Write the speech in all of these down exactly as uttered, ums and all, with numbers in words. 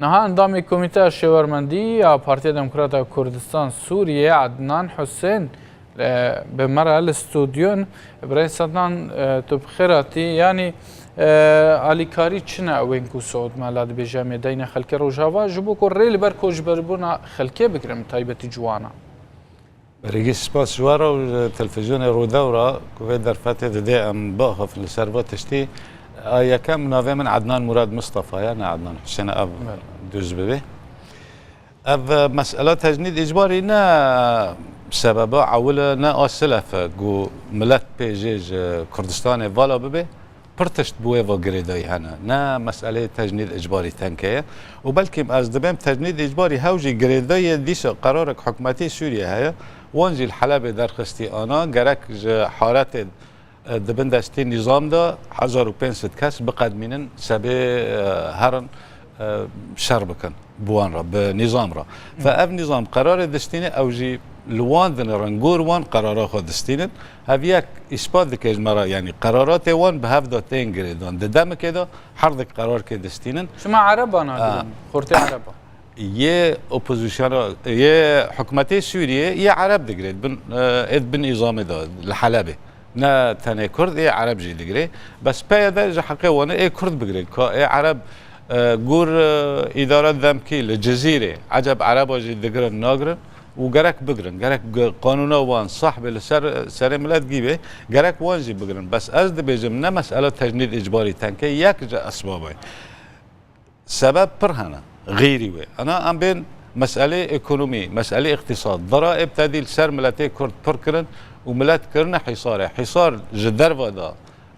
Niha endamê Komîteya Şêwermendî ya Partiya Demokrata Kurdistan Sûriyê Ednan Husên, e, bi me re li stûdyoyê. Birayê Sednan, e, tu bi xêr hatî. Yanî, e, alîkarî çi ne ew ên ku Siûd Mela dibêje em ê deyne xelkê Rojava, ji bo ku rê li ber koçberbûna xelkê bigirin, bi taybetî ciwanan? Berî spas ji we re û ji televîzyonê Rûdew re ku vê derfetê didê em biaxifin li ser vê tiştî. A yekem, navê min Ednan Murad Mistefa ye, ne Ednan Husên e, ev Belê. Dûz bibe. Ev, e, mesela tecnîd îcbarî ne sebeba ewil e, ne a silef e ku milet pê jê ji Kurdistanê vala bibe. Pir tişt bi wê ve girêdayî hene. Ne meseleyê tecnîd îcbarî tenke ye. Û belkî ez dibêm tecnîd îcbarî hew jî girêdayî ye, dîsa qerarek hikûmetê Sûriyê heye. Wan jî li Helebê derxistî ana, gerek ji haretê, e, di bin destî nîzam de hezar û pênc sed kes biqedmînin, sebê, e, herin, e, şer bikin bi wan re, bi nîzam re. Fe ev nîzam qerarê distîne, ew jî li wan dinirin, gor wan qerara xwe distînin. Hev yek îspat dike ji me re, yanî qeraratê wan bi hev de tên girêdan. Di demekê de herdek qerarkê distînin. Şima Ereba nagirin, xortê Ereba. Yê opozisyona, yê hikûmetê Sûriyê, yê Ereb digirê, bin, e, ê bin îzamê de li Helebê. Ne tenê Kurd, ê Ereb jî digirê. Bes P Y D ji heqê wan e ê Kurd bigirê. Ka ê Ereb, e, gor, e, îdara demkî li Cizîrê, eceb Ereba jî digirin, nagirin? Û gerek bigirin, gerek ge-, qanûna wan sah be li ser, serê milet gî be, gerek wan jî bigirin. Bes ez dibêjim, ne mesela tecnîd îcbarî tenke, yek ji esbabê. Sebeb pir hene, xeyrî wê. Ana em bên meselê ekonomî, meselê îqtîsad. Dara ê bi tedî li ser miletê Kurd pir kirin û milet kirine hîsarê. Hîsar ji derve de,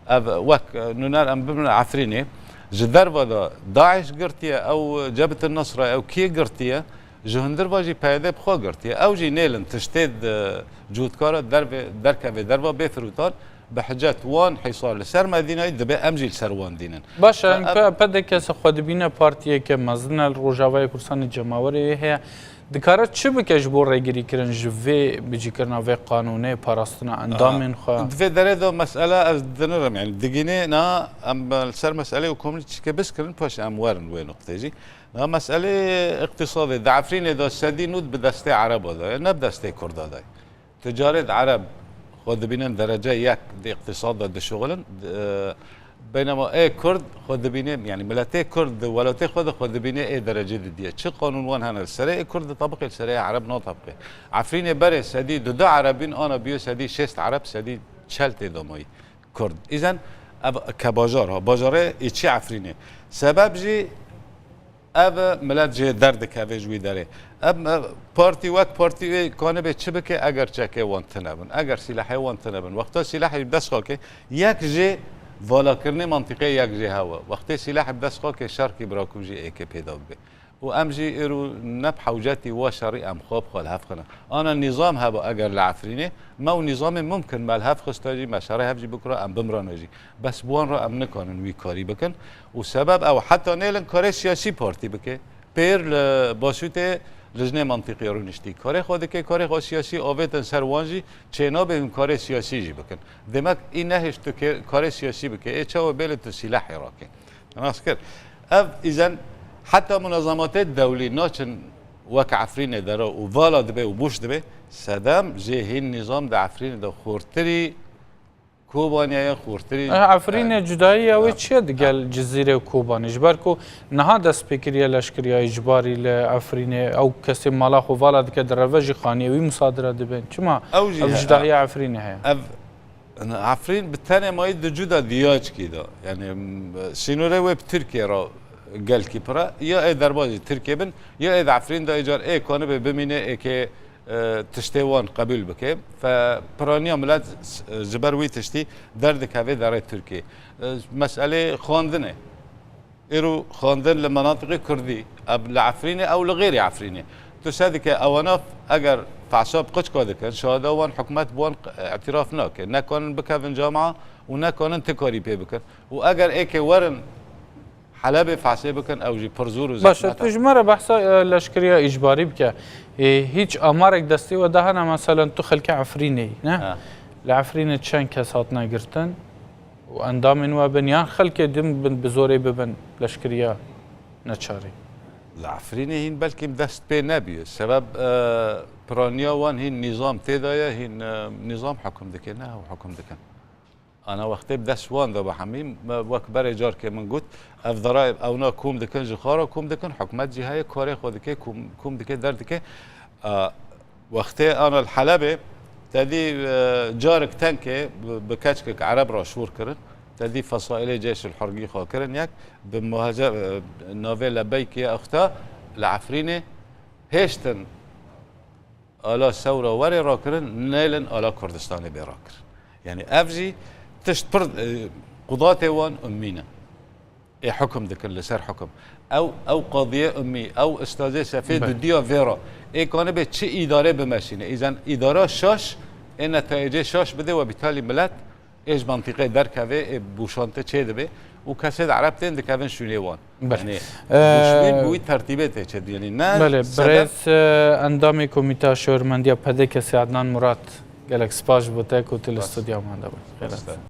ev wek, e, nûner em bibin Efrînê, ji derve de DAIŞ girtiye, ew Cebhetin Nusra, ew kî girtiye, ji hundir ve jî P Y D bi xwe girtiye. Ew jî nêlin tiştê di cûtkara derve, derkeve derve bê firotan, bi hicet wan hîsar li ser me dînayî, dibe em jî li ser wan dînin. Baş e, Fe em pe-, P D K xwe dibîne partiyeke mezin e li Rojavayê Kurdistanê, cemawerê wê heye. Dikare çi bike ji bo rêgirîkirin ji vê bicîkirina vê qanûnê, parastina endamên xwe? Di vê derê de mesele ez dinirim, yanî digînê na em li ser meselê û komî çike biskirin, paşê em werin wê nuqtê jî. Na meselê îqtîsadê, di Efrînê de sedî nod bi destê Ereba de ye, ne bi destê Kurda de ye. Ticaret Ereb xwe dibînin derece yek di îqtîsad de dişuxulin. Di, e, beynema ê Kurd xwe dibîne, yanî miletê Kurd di welatê xwe de xwe dibîne ê derecê didiye. Çi qanûn wan hene li serê ê Kurd ditebiqê, li serê ê Ereb natebiqê. Efrînê berê sedî dudu Erebîn ana biyo sedî şêst Ereb, sedî çel tê damayî Kurd. Îzen ev ke bajar ha, bajarê ê çi Efrînê. Sebeb jî ev milet jê derdikeve ji wî derê. Ev, ev partî wek partî wê kanibe çi bike eger çekê wan tune bin, eger sîlehê wan tune bin. Wexta sîlehê bi dest xwe ke, yek jê valakirinê mantîqê yek jê hewe. Wextê sîlehê bi dest xwe ke şerkî birakum jî êkê pêda bibe. Û em jî îro ne bi hewcetî wa şerî em xwe bi xwe li hev xine. Ana nîzam hebe eger li Efrînê, me û nîzamê mumkin me li hev xista jî, me şerê hev jî bikira, em bimrane jî. Bes bi wan re em nikanin wî karî bikin. Û sebeb ew heta nêlin karê siyasî partî bike. Pêr li Başûtê lijnê mantîqî rûniştî. Karê xwe dike, karê xwe siyasî avêtin ser wan jî çênabe hûn karê siyasî jî bikin. Demek î nehişt tu ke-, karê siyasî bike. Ê çawa bê li tu sîlehê rake. Nas kir. Ev îzen heta munazematê dewlî naçin wek Efrînê dera û vala dibe û bûş dibe. Sedem jê hîn nîzam di Efrînê de xurtirî Kobaniyê ye, xurtirî. Eh, Efrînê, e, cudayî ya wê e, çi ye digel Cizîrê û Kobanê? Ji ber ku niha dest pê kiriye leşkeriya îcbarî li Efrînê, ew kesê mala xwe vala dike direve jî xaniyê wî musadire dibin. Çima ew jî ev he-, cudahiya Efrînê heye? Ev, Efrîn bi tenê mayî di cuda diyaçkî de. Yanî, m, sînorê wê bi Tirkiye re gelkî pir e. Ya ê derbazî Tirkiye bin, ya ê di Efrîn de ê car ê kanibe bimîne, ê ke e, tiştê wan qebûl bike. Fe piraniya milet s-, ji ber wî tiştî derdikeve derê Tirkiyê. E, meselê xwendinê. Îro xwendin li menatiqê Kurdî, ev li Efrînê ew li xêrî Efrînê. Tu se dike ewana eger fehsa bi qiçka dikin, şahada wan hikûmet bi wan q-, îtiraf nake. Nekanin bikevin camia û nekanin ti karî pê bikin. Û eger êkê werin Helebê fehsê bikin, ew jî pir zor û Baş e, zehmet e. Tu ji me re behsa, e, leşkeriya îcbarî bike. E, hîç amarek destê we de hene, meselen tu xelkê Efrînê yî, ne? Ha. Li Efrînê çend kes hatine girtin û endamên we bin, yan xelkê din bin, bi zorê bibin leşkeriya neçarî? Li Efrînê hîn belkî dest pê nebûye. Sebeb, e, piraniya wan hîn nîzam tê de ye, hîn, e, nîzam hukm dike, ne ew hukm dikin. Ana wextê bi dest wan de bi hemî, me wek berê carkê min got, ev dara, ewna kom dikin, ji xwe re kom dikin, hikûmet jî heye, karê xwe dike, kom, kom dike, derdike. E, wextê ana li Helebê, te dî, e, carek tenkê bi, bi keçkek Ereb re şûr kirin, te dî fesaîlê Ceyşul Hurgî xwe kirin yek, bi muhace-, e, navê Lebeykê exta li Efrînê hêştin ala Sewra werê rakirin, nêlin ala Kurdistanê bê rakir. Yani ev jî tişt pir, e, qudatê wan ummî ne. Ê hukum dikin li ser hukum. Ew, ew qadiyê ummî, ew ustazê sefê Belê. dudiya vê re. Ê kanibe çi îdare bimeşîne. Îzen îdara şaş, ê netayecê şaş bide we bitalî milet, ê ji mantîqê derkeve, ê bûşante çê dibe û kesê de Ereb tên dikevin şûnê wan. Belê. Yani, Ee, duşmîn bi wî tertîbê tê çê, yani ne Belê, sebeb birêz, e, endamê Komîteya Şêwirmendiya P D K'ê Adnan Murat, gelek spas ji bo te ku tu li Spas. studya me de bû. Spas. Xêr.